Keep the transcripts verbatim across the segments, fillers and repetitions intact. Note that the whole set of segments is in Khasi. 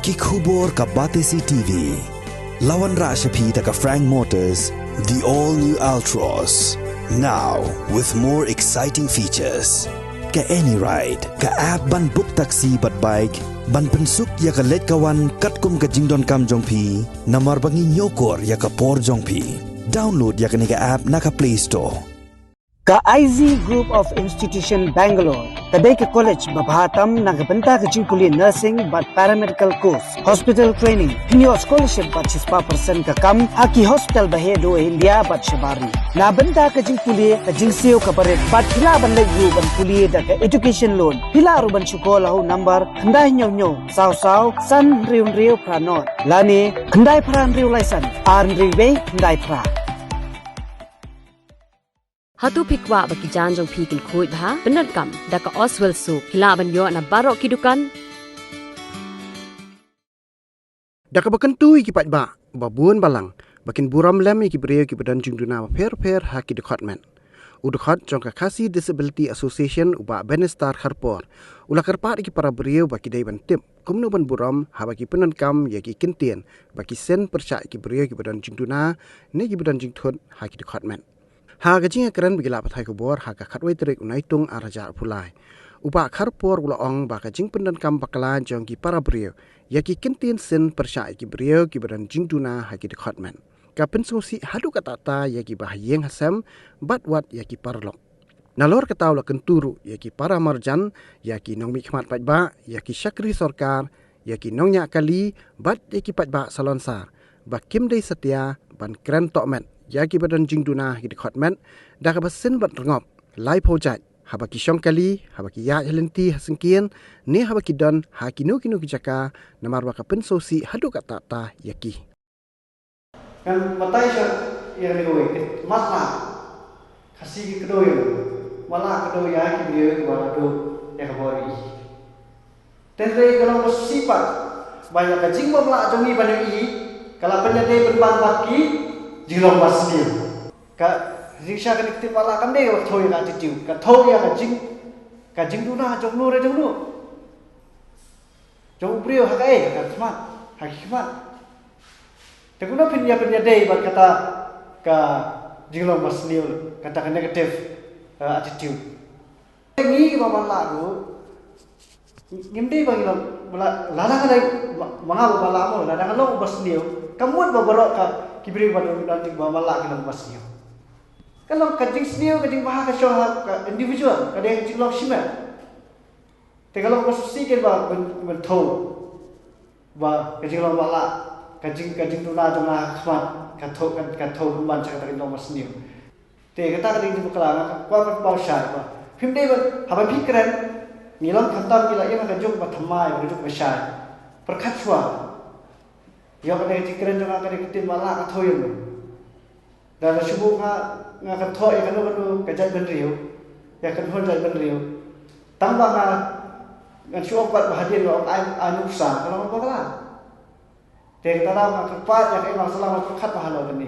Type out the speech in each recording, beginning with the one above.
Ki khubor ka Batesi T V. La wanrah sha phi da ka Frank Motors, the all new Altroz. Now with more exciting features. Ka AnyRide, ka app ban book taxi bad bike, ban pynsuk ïa ka leit ka wan katkum ka jingdonkam jong phi, namar ba ngi ñiewkor ïa ka por jong phi. Download ïa kane ka app na ka Play Store. Ka I Z Group of Institution Bangalore ka dei ka college ba bha tam na ka bynta ka jingpule nursing bad paramedical course, hospital training. Phin ïoh scholarship bad shispah percent ka kam ha ki hospital ba heh duh India bad shabar ri. Na bynta ka jingpule, ka jingsiew kaba rit bad phi lah ban leit ruh ban pule da ka education loan. Phi lah ruh ban shu call ha u number khyndai hynñiew hynñiew saw saw san hynriew hynriew phra nod lane khyndai phra hynriew lai san ar hynriew wei khyndai phra. Hato phi kwah ba ki jaiñ jong phi kin khuid bha? Pyndonkam da ka Oswell Soap. Phi lah ban ïoh na baroh ki dukan. Da kaba kyntu ïa ki paidbah ba bun balang ba kin burom lem ïa ki briew kiba don jingduna bapher bapher ha ki dkhot met, u dkhot jong ka Khasi Disability Association, u Bah Benestar Kharpor, u la kyrpad ïa ki para briew ba ki dei ban tip kumno ban burom haba ki pyndonkam ïa ki kyntien ba ki send pyrshah ïa ki briew kiba don jingduna ne kiba don jingthut ha ki dkhot met. Ha ka jingïakren bad ki lad pathai khubor ha ka khatwei tarik u Naitung arhajar arphew lai, u Bah Kharpor u la ong ba ka jingpyndonkam bakla jong ki para briew ïa ki kyntien send pyrshah ïa ki briew kiba don jingduna ha ki dkhot met ka pynsngewsih haduh katta katta ïa kiba ha ïing ha sem bad wat ïa ki paralok. Nalor kata u la kyntu ruh ïa ki para marjan, ïa ki nongmihkhmat paidbah, ïa ki shakri sorkar, ïa ki nongñiah kali bad ïa ki paidbah salonsar ba kim dei satia ban kren tohmet ïa kiba don jingduna ha ki dkhot met da kaba send bad rngop laiphew jait haba ki shong kali, haba ki ïaid ha lynti ha syngkien ne haba ki don ha kino kino ki jaka, namar ba ka pynsngewsih haduh katta katta ïa ki. Ngan batai sha ïa kane kawei, ka matlah. Khasi ki kdew ïa ka matlah, kdew ïa ki briew kiba la duh ïa ka bor ïa i. Te hynrei ka long ba shisha pat ba ïa ka jingbymlah jong ngi ban ïohi ka la pynïadei pynban bad ki jinglong basniew. Ka jingshisha kane ka ktien matlah kam dei ka thew ïa ka attitude, ka thew ïa ka jing, ka jingduna jong no re jong no. Jong u briew ha kaei, ha ka khmat, ha ki khmat. Te kumno phin ïa pynïadei bad kata ka jinglong basniew, kata ka negative, eh, attitude. Ngi kiba matlah ruh ngim dei ba ngi long, la, lada nga dei ma, ma nga ba matlah mo, lada nga long basniew, kam mut ba baroh ka ki briew ba don, don jingba matlah ki long basniew. Ka long ka jingsniew, ka jingbha ka shong ha ka individual, ka dei ka jinglong shimet. Te ka long ba shisha ken ba ban, ban thew ba ka jinglong matlah, ka jing, ka jingduna jong nga ha khmat ka thew, ka, ka thew pynban sha kata ka jinglong basniew. Te kata ka dei ka jingbakla, nga kwah ban pynpaw shai ba phim dei ba haba phi kren, ngi long khamtam ngi la ïeng ha ka juk ba thymmai, ka juk ba shai. Pyrkhat shuwa. Ïoh kane ka jingkren jong nga, kane ka ktien matlah ka thew ïa nga. Da la shu buh nga, nga kynthoh ïa kano kano ka jaitbynriew, ïa kano kano jaitbynriew. Tang ba nga, ngan shu ong pat ba hadien nga ong ai, ai nuksa, ka long bakla. Te kata daw nga kyrpad ïa ka imlang sahlang, nga pyrkhat ba halor kane.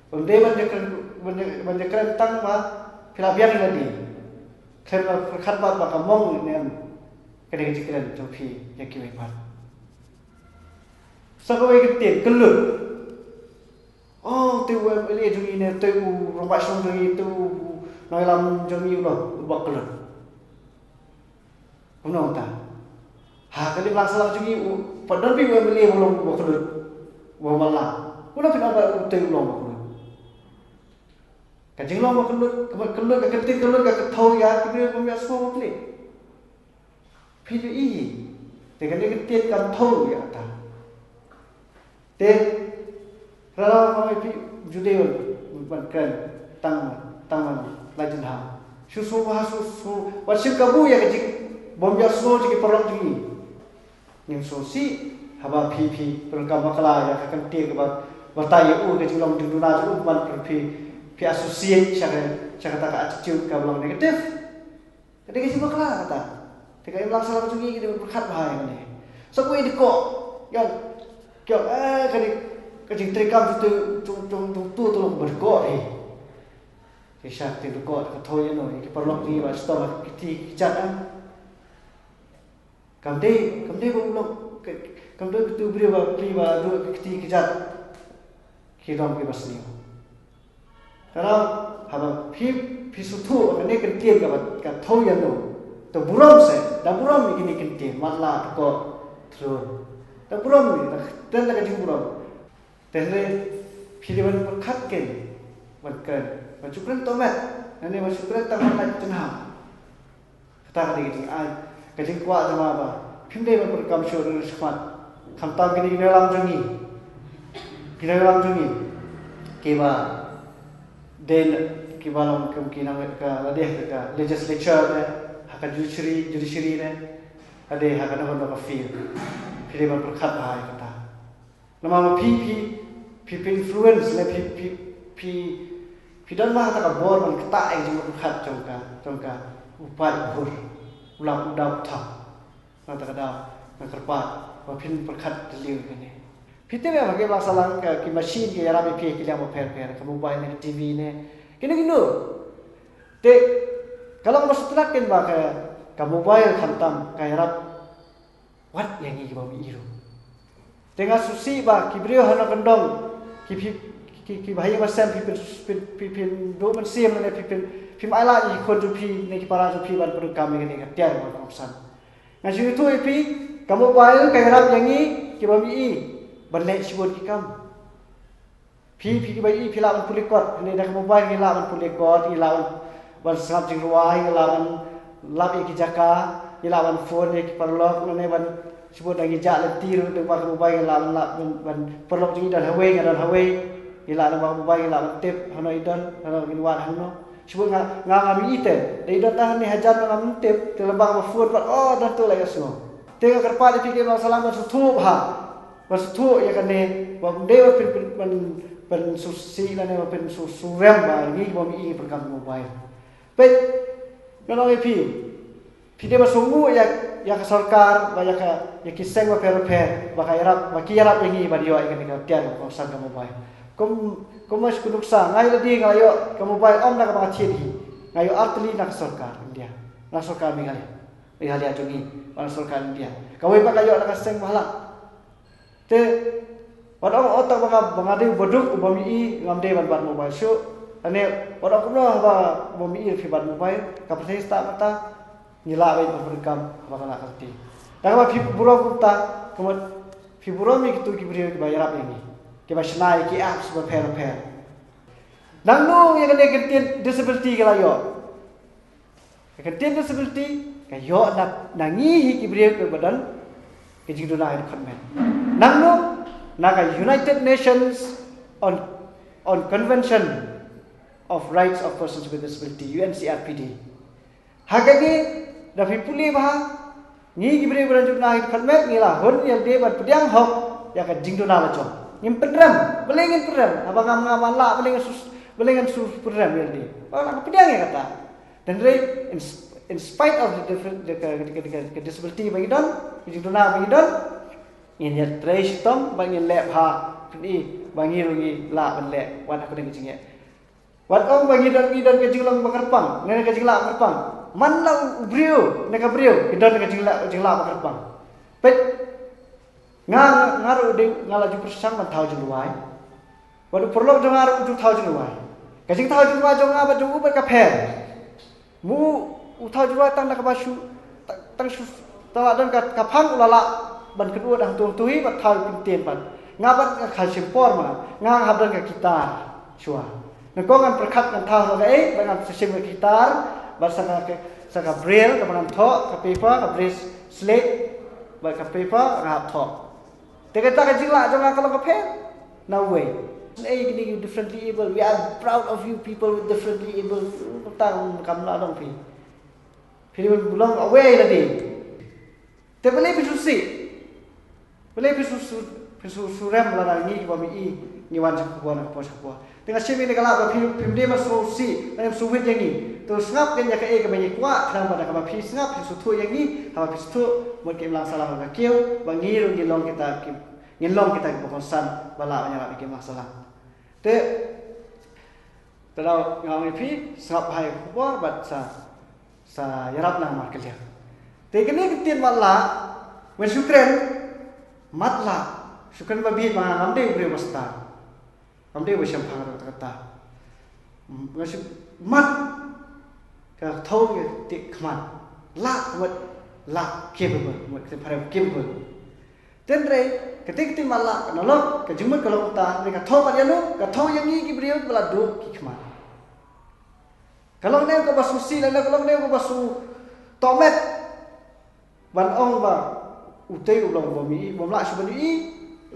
Ban dei ban ïakren, ban ïa, ban ïakren tang ba phi la biang ïa lade. Khlem nga pyrkhat pat ba ka mong ne em kane ka jingkren jong phi ïa kiwei pat. Sa kawei ka ktien, kyllut. Oh, te u M L A jong ngi ne, te u rangbah shnong jong ngi, te u nongïalam jong ngi u long uba kyllut. Kumno mynta? Ha ka imlang sahlang jong ngi u, pat don beit u M L A uba long uba kyllut, uba matlah. Kumno phin ong ba u te u long uba kyllut? Ka jinglong ba kyllut, ka kyllut, ka ktien kyllut ka, ka thew ïa ki briew bym ïohsngew ba plie. Phi ju i, te kane ka ktien kam thew ïa kata. Te, lada ma phi ju dei ban kren tang, tang ban lait jingha. Shu shu ha shu shu, wat shim kabu ïa ka jing, bym ïohsngew jong ki paralok jong ngi. Ngim sngewsih haba phi, phi pyndonkam bakla ïa ka ktien kaba batai ïa u, ka jinglong jingduna jong u, ban phi, phi associate sha ka, sha kata ka attitude kaba long negative. Ka dei ka jingbakla kata. Te ka imlang sahlang jong ngi ka dei ban pyrkhat bha ïa kane. Sa kawei dei ko. Ïa, ïa, eh, ka dei ka jingtrei kam jong uto, jong, jong, jong uto, uto long ba dei ko, eh. Te sha ka dei ko, ka thew ïa no, ïa ki paralok jong ngi ba shitom ha ki kti ki kjat, eh. Kam dei, kam dei ba u long, ka, Kam don katu briew ba plie ba duh ka kti kjat ki long kiba sniew. Ka daw haba phi, phi sngewthuh ba kane ka ktien kaba ka thoh ïa no. To burom se, da burom ïa kine ki ktien, matlah, ko thrun. Da burom ïa, da kten da ka jingburom. Te hynrei phi dei ban pyrkhat kein, ban kren, ban shu kren tohmet, lane ban shu kren tang ban lait jynham. Kata ka dei ka jingai, ka jingkwah jong nga ba phim dei ban pyrkhat shuh, ri shakhmat. Khamtam kine ki nongïalam jong ngi, ki nongïalam jong ngi kiba dei, kiba long kum ki nang ka, lade ka legislature ne, ha ka judiciary, judiciary ne, lade ha kano kano ka field. Phi dei ban pyrkhat bha ïa kata. Namar ma phi, phi, phi, phi influence ne phi, phi, phi, phi don ma kata ka bor ban ktah ïa ka jingmut jingpyrkhat jong ka, jong ka u paid u hur, u lap u daw u thang. Nangta ka daw, nga kyrpad ba phin pyrkhat deliu ïa kane. Phi tip ïa ba ki ba salang ka, ki machine ki ïarap ïa phi ki liang bapher bapher, ka mobile ne, ka T V ne, kino kino. Te ka long ba sngewtynnat kein ba ka, ka mobile khamtam ka ïarap wat ïa ngi kiba mih ruh. Te nga sngewsih ba ki briew ha nongkyndong, ki phi, ki, ki, kiba ha ïing ha sem phi phin, phin, phin, phin duh mynsiem ne phi phin, phim ailad ïa ki khun jong phi ne ki para jong phi ban pyndonkam ïa kane ka tiar ba kongsan. Nga shu ïathuh ïa phi, ka mobile ka ïarap ïa ngi kiba mih ban leh shibun ki kam. Phi, phi kiba ïohi phi lah ban pule kot, ne da ka mobile ngi lah ban pule kot, ngi lah ban, ban sngap jingrwai, ngi lah ban lap ïa ki jaka, ngi lah ban phone ïa ki paralok, ne ban shibun da ngi jah lynti ruh, da ka mobile ngi lah ban, lah ban, ban paralok jong ngi don hawei, nga don hawei, ngi lah da ka mobile ngi lah ban tip hano i don, hano i wad hangno. Shibun nga, nga ngam ïohi te, da i don tang hangne hajan ngam tip, te lada ba phone pat, oh, don tu la ïohsngew. Te nga kyrpad ïa phi ki nongsalang ban sngewthuh bha. Ba sngewthuh ïa kane, ba ym dei ba pyn, pyn, pyn, pynsngewsih lane ba pynsngewsih ba ngi ba ngi pyrkhat mobile. Peit, nga ong ïa phi, phi dei ba sngewthuh ïa, ïa ka sorkar, ba ïa ka, ïa ki seng bapher bapher, ba ka ïarap, ba ki ïarap ïa ngi ban ïoh ïa kane ka tiar ba kongsan ka mobile. Kum, kum ma shu nuksa, nga ïa lade nga ïoh ka mobile ym da kaba nga thied hi. Nga ïoh artylli na ka sorkar India, na ka sorkar Meghalaya. Meghalaya jong ngi, na ka sorkar India. Kawei pat ka ïoh na ka seng ba halang. Te wat ong, oh, tang ba nga, ba nga dei uba duk, uba mih, ngam dei ban bat mobile shuh. Lane wat ong kumno haba uba mih phi bat mobile, ka pyrthei stad mynta. Ngi lah beit ban pyndonkam haba ka la ka lynti. Da kaba phi burom kumta, ka mut phi burom ïa kito ki briew kiba ïarap ïa ngi, kiba shna ïa ki apps bapher bapher. Nangno ïa kane ka ktien disability ka la ïoh? Ka ktien disability ka ïoh na, na ngi hi ki briew kiba don ka jingduna kynhun met. Nangno? Na ka United Nations on, on Convention of Rights of Persons with Disability, U N C R P D. Ha kane, da phi pule bha, ngi ki briew ba don jingduna kynhun met ngi la hun ïalade ban pdiang hok ïa ka jingduna la jong. Ngim pynrem, balei ngin pynrem? Haba ngam, ngam lah, balei ngan shu, balei ngan shu pynrem ïalade? Ba la pdiang ïa kata. Hynrei in, in spite of the different, the, the, the, the, the disability ba ngi don, ka jingduna ba ngi don, ngin ïatrei shitom ba ngin leh bha, pyni ba ngi ruh ngi lah ban leh wat ha kane ka jingeh. Wat ong ba ngi don, ngi don ka jinglong ba kyrpang, ne ka jingleh ba kyrpang. Man la u briew ne ka briew ki don ka jingleh, jingleh ba kyrpang. Peit, nga, nga ruh dei nga la ju pyrshang ban thaw jingrwai. Wat u paralok jong nga ruh u ju thaw jingrwai. Ka jingthaw jingrwai jong nga bad jong u bad ka pher. Mu u thaw jingrwai tang da kaba shu, tang, tang shu, tang la don ka, ka phang u la lah ban kynduh hangto hangto hi bad thaw ïa ki ktien pat. Nga pat nga kha shim por ma nga, nga hap don ka kitar shuwa. Nyngkong ngan pyrkhat ngan thaw sa kaei, bad ngan sa shim ka kitar, bad sa ka, sa ka braille kaba ngan thoh, ka paper, ka braille slate, bad ka paper nga hap thoh. Te kata ka jinglah jong nga ka long ka pher? No way. Hey, kine ki differently able. We are proud of you people with differently able. Kata kam, kam lah dong phi. Phi dei ban long aware lade. Te balei phi sngewsih? Balei phi sngewsih, phi sngewsih rem lada ngi kiba mih ngi wan sha khubor na ka por sha ka por? Te nga shim ïa kane ka lad ba phi, phim dei ban sngewsih, lane sngewwit ïa ngi. To sngap kein ïa kaei kaba ngi kwah, khnang ba da kaba phi sngap, phi sngewthuh ïa ngi, haba phi sngewthuh, mut ka imlang sahlang ka kiew, ba ngi ruh ngin long kita ki, ngin long kita kiba kongsan ba lah ban ïarap ïa ka imlang sahlang. Te te daw nga ong ïa phi, sngap bha ïa ka khubor bad sa, sa ïarap na ka markylliang. Te kane ka ktien matlah, wen shu kren, Mat lah, shu kren ba bieit ba nga ngam dei u briew ba stad. Ngam dei ba shemphang ruh kata. Nga shu mat, ka thaw ïa ka khmat. Lah, mut lah, capable, mut ka phareng capable. Tynrai, ka ktien ktien mat lah, ka nalok, ka jingmut ka long kata, ne ka thaw pat ïa no, ka thaw ïa ngi ki briew ba la duh ki khmat. Ka long ne kaba shu sih, lane ka long ne kaba shu tohmet. Ban ong ba utei u long u bym ïohi, u bym lah shuh ban ïohi,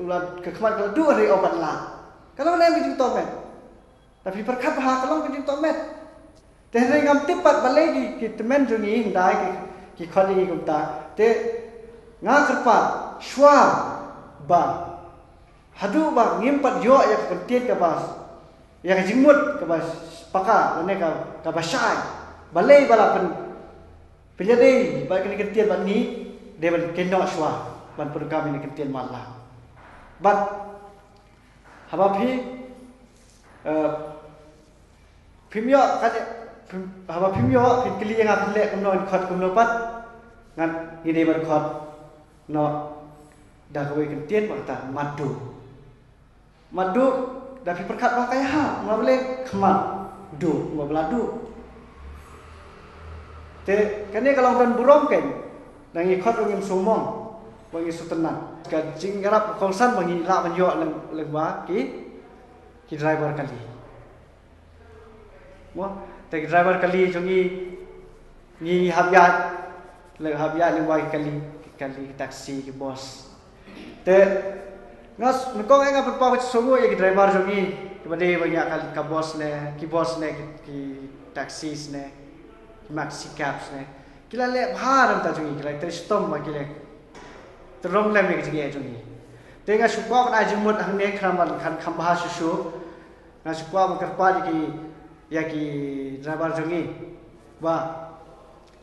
u la ka khmat ka la duh hynrei u ban lah. Ka long ne ka jingtohmet. Te phi pyrkhat bha, ka long ka jingtohmet. Te hynrei ngam tip pat balei ki, ki tymmen jong ngi hyndai ki, ki khot ïa ngi kumta. Te nga kyrpad shuwa ba haduh ba ngim pat ïoh ïa ka kyntien kaba, ïa ka jingmut kaba paka, lane ka, kaba shai. Balei ba la pyn, pynïadei bad kane ka kyntien bad ngi, dei ban kynnoh shuwa ban pyndonkam ïa kane ka kyntien mat lah. Bad haba phi, eh, phim ïoh, ka, phim, haba phim ïoh, phin kylli ïa nga phin leh kumno, in khot kumno pat, ngan, ngi dei ban khot noh da kawei ka kyntien ba kata, mat duh. Mat duh, da phi pyrkhat ba ka ïa ha, ma balei khmat duh, ma ba la duh. Te kane ka long don burom kein, da ngi khot ruh ngim sngewmong, ba ngi sngewtynnat. Ka jingïarap kongsan ba ngi lah ban ïoh lyng, lyngba ki, ki driver kali. Mo, te ki driver kali jong ngi, ngi hap ïaid, leh hap ïaid lyngba ki kali, ki kali, ki taxi, ki bus. Te nga s-, nyngkong eh nga pynpaw ka jingsngewnguh ïa ki driver jong ngi, kiba dei ban ïaid ka, ka bus ne, ki bus ne, ki, ki taxis ne, ki maxi cabs ne. Ki la leh bha na ka bynta jong ngi, ki la trei shitom ba ki leh, trei lem ïa ka jingeh jong ngi. Te nga shu kwah ban ai jingmut hangne, khnang ban kham, kham bha shuh shuh. Nga shu kwah ban kyrpad ïa ki, ïa ki driver jong ngi. Ba,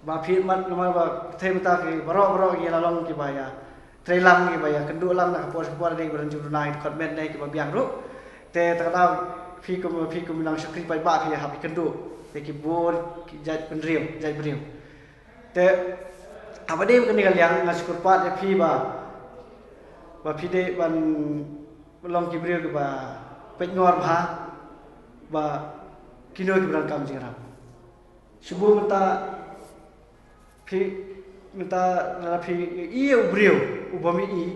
ba phi mat namar ba phi mynta ki baroh baroh ngi la long kiba ïa trei lang, kiba ïa kynduh lang na ka por sha ka por, dei ba don jingduna, ki khot met ne kiba biang ruh. Te ta ka daw phi kum, phi kum nang shakri paidbah phi hap ïa kynduh ïa ki bun ki jait bynriew, jait briew. Te haba dei kane ka liang nga shu kyrpad ïa phi ba, ba phi dei ban long ki briew kiba peit ngor bha ba kino kiba donkam jingïarap. Shu bun mynta phi, mynta lada phi ïohi ïa u briew u bym ïohi,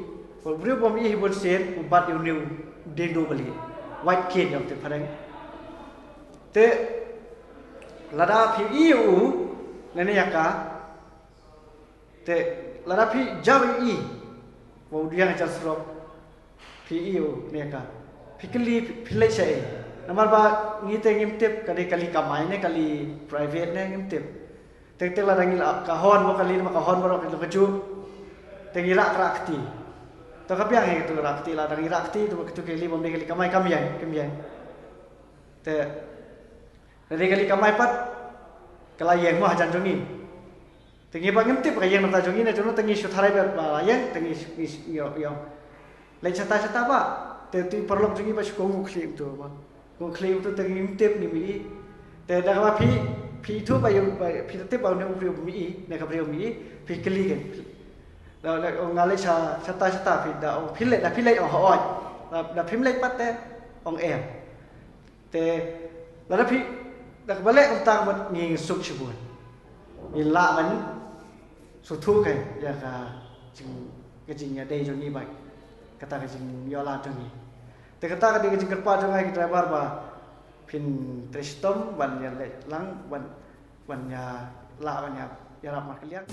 u briew u bym ïohi hi bun sien, u bat ïa une u diengduh balieh, white cane ïa u te phareng. Te lada phi ïohi ïa u lane ïa ka, te lada phi jaw ïohi ba u dang ïa ka jan surok, phi ïohi ïa u ne ka, phi kylli, phi, phi leit shaei? Namar ba ngi te ngim tip ka dei kali kamai ne kali private ne ngim tip. Te, te lada ngi la ka hon mo kali ma ka hon baroh ka long kajuh, te ngi rah, rah kti. To ka biang hi katu rah kti, lada ngi rah kti to katu kali bym dei kali kamai kam ïeng, kam ïeng. Te lada dei kali kamai pat ka la ïeng mo hajan jong ngi. Te ngi ba ngim tip ka ïeng na bynta jong ngi ne jong no, te ngi shu tharai ba la ïeng, te ngi shu, ngi shu, ïoh, ïoh. Leit shata shata ba, te tu paralok jong ngi ba shu kohnguh khlieh tu ba. Kohnguh khlieh tu te ngim tip, ngim ïohi. Te da kaba phi, phi ithuh ba ïoh, ba phi tip ba une u briew bym ïohi ne ka briew bym ïohi, phi kylli kein. Da, da, oh, nga leit sha, shata shata, phi da, oh, phi leit, da phi leit, oh, hooid. Da, da phim leit pat te, ong em. Te lada phi, da kaba leh kumta mut ngin suk shibun. Ngin lah ban sngewthuh kein ïa ka jing, ka jingïadei jong ngi bad kata ka jingïoh lad jong ngi. Te kata ka dei ka jingkyrpad jong nga ïa ki driver ba phin trei shitom ban ïaleit lang, ban, ban ïa lah ban ïa, ïarap markylliang.